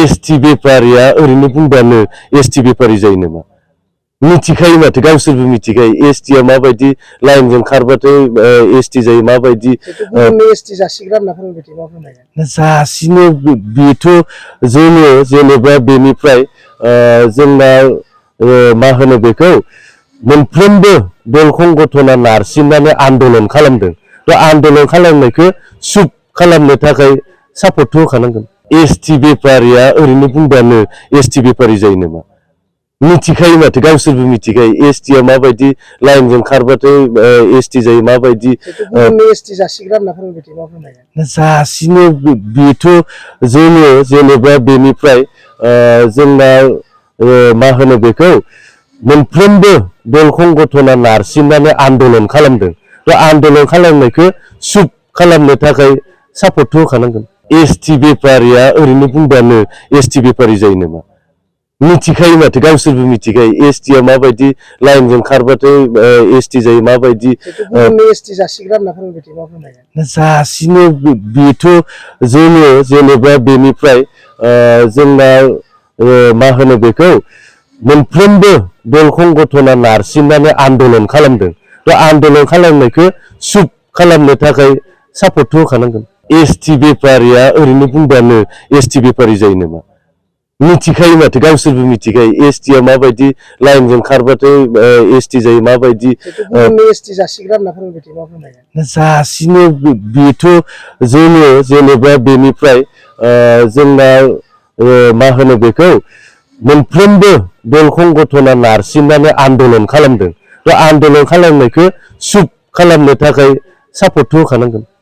ST बेफारिया ओरैनो बुंबानो ST बेफारि जायो नामा? मिथिखायो माथो गावसोरबो मिथिखायो एसटिया माबायदि लाइनजों खारबाथाय एसटि जायो माबायदि एसटि जासिग्रा होनना फोरोंबाय मा फोरमायगोन जासिनो बेथ' जोङो जेनेबा बेनिफ्राय जोंना मा होनो बेखौ मोनफ्रोमबो दल संगठना नारसिननानै आन्दोलन खालामदों। थ' आन्दोलन खालामनायखौ सुख खालामनो थाखाय सापर्ट होखानांगोन। एसटि बेफारिया ओरैनो बुंबानो एसटि बेफारि जायो नामा? मिथिखायो माथो गावसोरबो मिथिखायो एसटिया माबायदि लाइनजों खारबाथाय एसटि जायो माबायदि एसटि जासिग्रा होनना फोरमायबाय मा फोरमायगोन जासिनो बेथ' जोङो जेनेबा बेनिफ्राय जोंना मा होनो बेखौ मोनफ्रोमबो दल संगठना नारसिननानै आन्दोलन खालामदों। थ' आन्दोलन खालामनायखौ सुख खालामनो थाखाय सापर्ट होखानांगोन। एसटि बेफारिया ओरैनो बुंबानो एसटि बेफारि जायो नामा? मिथिखायो माथो गावसोरबो मिथिखायो एसटिया माबायदि लाइनजों खारबाथाय एसटि जायो माबायदि एसटि जासिग्रा होनना फोरमायबाय मा फोरमायगोन जासिनो बेथ' जोङो जेनेबा बेनिफ्राय जोंना मा होनो बेखौ मोनफ्रोमबो दल संगठना नारसिननानै आन्दोलन खालामदों। थ' आन्दोलन खालामनायखौ सुख खालामनो थाखाय सापर्ट होखानांगोन। एसटि बेफारिया ओरैनो बुंबानो एसटि बेफारि जायो नामा? मिथिखायो माथो गावसोरबो मिथिखायो एसटिया माबायदि लाइनजों खारबाथाय एसटि जायो माबायदि एसटि जासिग्रा होनना फोरमायबाय मा फोरमायगोन जासिनो बेथ' जोङो जेनेबा बेनिफ्राय जोंना मा होनो बेखौ मोनफ्रोमबो दल संगठना नारसिननानै आन्दोलन खालामदों। थ' आन्दोलन खालामनायखौ सुख खालामनो थाखाय सापर्ट होखानांगोन।